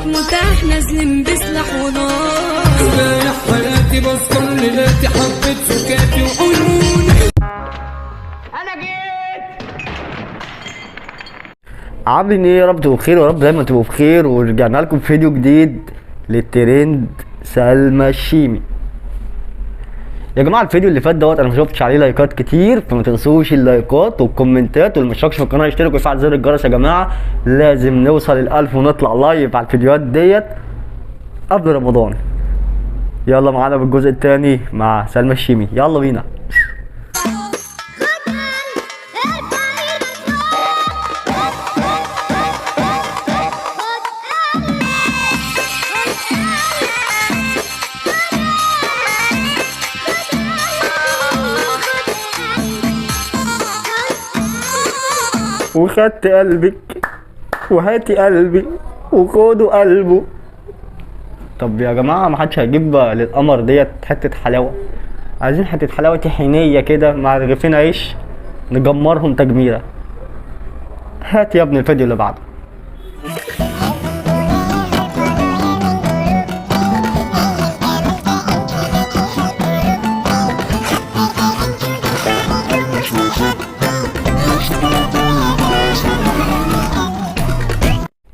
صوت متاح، نازلين بسلاح ونار. رايح حياتي بسكر ليلاتي، حبيت سكاتي وعيوني. عاملين ايه؟ يا رب تبقوا بخير، ويا رب دايما تبقوا بخير. ورجعنا لكم في فيديو جديد للترند سلمى الشيمي. يا جماعة الفيديو اللي فات دوت انا ما شفتش عليه لايكات كتير، فما تنسوش اللايكات والكومنتات، واللي ما اشتركش في القناة يشترك ويفعل زر الجرس. يا جماعة لازم نوصل ال1000 ونطلع live على الفيديوهات ديت قبل رمضان. يلا معانا بالجزء الثاني مع سلمى الشيمي، يلا بينا. وخدت قلبك وهاتي قلبي وخدوا قلبه. طب يا جماعة ما حدش هيجيب للقمر ديت حتة حلاوة؟ عايزين حتة حلاوة طحينيه كده مع رغيفين عيش نجمرهم تجميره. هات يا ابني الفيديو اللي بعده.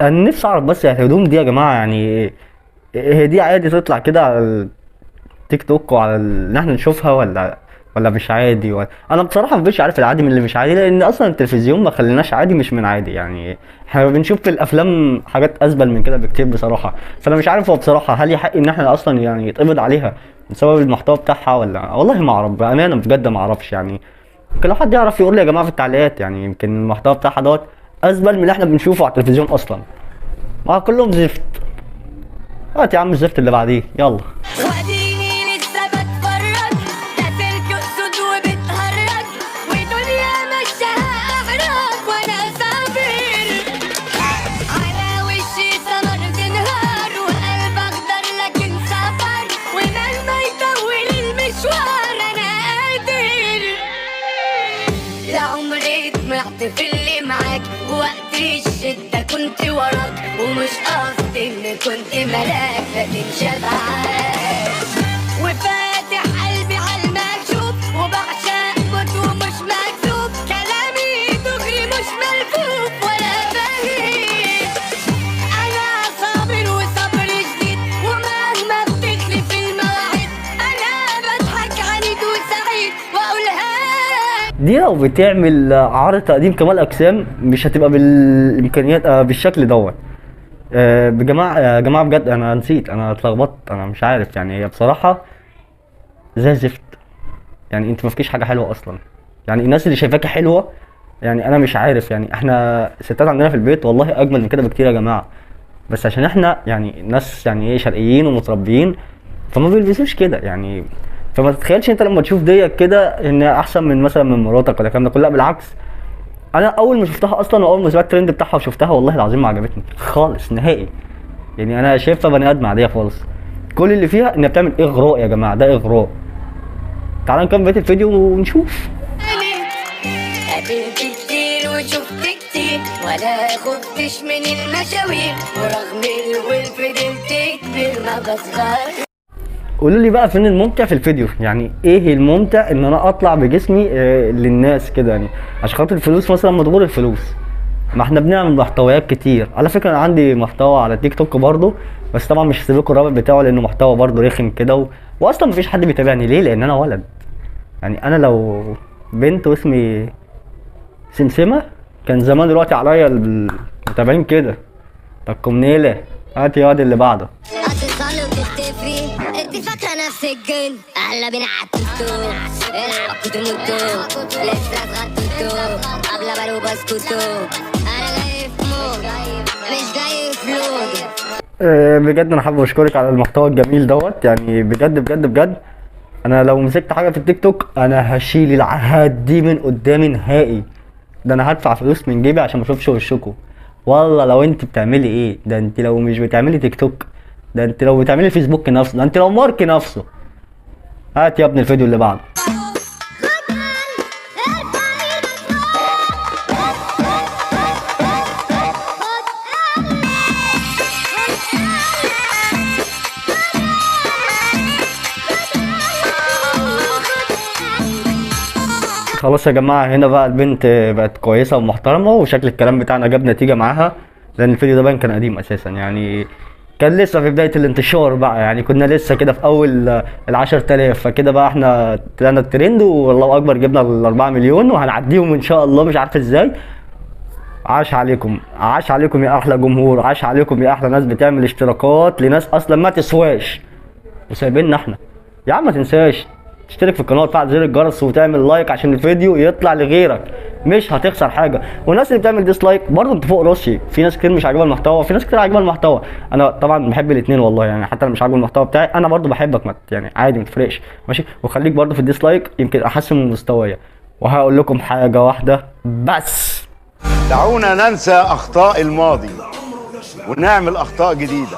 انا نفسي اعرف بس الهدوم دي يا جماعة، يعني هي دي عادي تطلع كده على التيك توك وعلى ان احنا نشوفها ولا مش عادي؟ ولا انا بصراحة مش عارف العادي من اللي مش عادي، لان اصلا التلفزيون ما خليناش عادي مش من عادي. يعني احنا بنشوف في الافلام حاجات ازبل من كده بكتير بصراحة، فانا مش عارف هو بصراحة هل يحق ان احنا اصلا يعني يتقبض عليها بسبب المحتوى بتاعها ولا، والله ما اعرف بامانه، بجد ما اعرفش. يعني يمكن لو حد يعرف يقول لي يا جماعة في التعليقات، يعني يمكن المحتوى بتاعها دوت ازبل من اللي احنا بنشوفه على التلفزيون اصلا. ما كلهم زفت. هات يا عم الزفت اللي بعديه، يلا. واديني لسه بتفرج، ده سلك اسود وبتهرج، ودنيا مشاها اغراض وانا صابر. على وشي سمر زنهار، وقلب اخضر لكن سفر، ومهما يطول المشوار انا قادر. لعمري طمعت في اللي معاك، ووقت الشدة كنت وراك، ومش قصدي ان كنت ملاك لكن شبعان، وفاتح قلبي على المكشوف، وبعشق موت ومش مكسوف، كلامي دغري مش ملفوف ولا فاهم. انا صابر وصبري شديد، ومهما بتخلف المواعيد انا بضحك عنيد وسعيد واقولها. دي لو بتعمل عرض تقديم كمال اجسام مش هتبقى بالامكانيات بالشكل دوت. بجماعة يا جماعة بجد انا نسيت، انا اتلخبطت، انا مش عارف. يعني هي بصراحة زي زفت، يعني انت ما فيكيش حاجة حلوة اصلا. يعني الناس اللي شايفاكي حلوة، يعني انا مش عارف، يعني احنا ستات عندنا في البيت والله اجمل من كده بكتير يا جماعة، بس عشان احنا يعني ناس يعني ايه شرقيين ومتربيين فما بيلبسوش كده. يعني فما تتخيلش انت لما تشوف ديت كده ان احسن من مثلا من مراتك ولا الكلام ده كله، لا بالعكس. انا اول ما شفتها اصلا واول ما سمعت الترند بتاعها وشفتها والله العظيم ما عجبتني خالص نهائي. يعني انا شايفها بني ادم عادية خالص، كل اللي فيها انها بتعمل اغراء يا جماعة، ده اغراء. تعالوا نكمل بقية الفيديو ونشوف. قابلت كتير وشفت كتير، ولا خفتش من المشاوير، ورغم الول فضلت كبير ما بصغر. قولوا لي بقى فين الممتع في الفيديو؟ يعني ايه الممتع ان انا اطلع بجسمي للناس كده؟ يعني عشان خاطر الفلوس مثلا؟ ما تغور الفلوس، ما احنا بنعمل محتويات كتير. على فكرة انا عندي محتوى على تيك توك برضو، بس طبعا مش هسيب لكم الرابط بتاعه لانه محتوى برضو رخم كده واصلا مفيش حد بيتابعني. ليه؟ لان انا ولد. يعني انا لو بنت واسمي سمسمه كان زمان دلوقتي عليا المتابعين كده. طب نيله، هات يا واد اللي بعده. هتوصلي وتختفي، انت فاكره نفسك جن، يلا بينا على التيك توك، العب كنت موتو، لسه صغنطوطو، قبل بالو بسكوتو، انا جاي في موت مش جاي في لود. بجد انا حابب اشكرك على المحتوى الجميل دوت. يعني بجد بجد بجد انا لو مسكت حاجة في التيك توك انا هشيل العهاد دي من قدامي نهائي. ده انا هدفع فلوس من جيبي عشان ما اشوفش وشكم. والله لو انت بتعملي ايه، ده انت لو مش بتعملي تيك توك، ده انت لو بتعملي فيسبوك نفسه، ده انت لو مارك نفسه. هات يا ابني الفيديو اللي بعده. خلاص يا جماعة، هنا بقى البنت بقت كويسة ومحترمة، وشكل الكلام بتاعنا جاب نتيجة معاها، لأن الفيديو ده باين كان قديم أساسا، يعني كان لسه في بداية الانتشار بقى، يعني كنا لسه كده في أول 10,000، فكده بقى احنا طلعنا الترند والله أكبر، جبنا 4 مليون وهنعديهم إن شاء الله، مش عارف إزاي. عاش عليكم، عاش عليكم يا أحلى جمهور، عاش عليكم يا أحلى ناس بتعمل اشتراكات لناس أصلا ما تسواش وسايبيننا احنا. يا عم ما تنساش تشترك في القناة وتفعل زر الجرس وتعمل like عشان الفيديو يطلع لغيرك، مش هتخسر حاجة. والناس اللي بتعمل dislike برضه انت فوق راسي، في ناس كتير مش عاجبها المحتوى، في ناس كتير عاجبها المحتوى. انا طبعا بحب الاثنين والله، يعني حتى لو مش عاجبه المحتوى بتاعي انا برضه بحبك، ما يعني عادي ما تفرقش، ماشي. وخليك برضه في ال dislike يمكن احسن من مستوايا. وهقول لكم حاجة واحدة بس، دعونا ننسى اخطاء الماضي ونعمل اخطاء جديدة.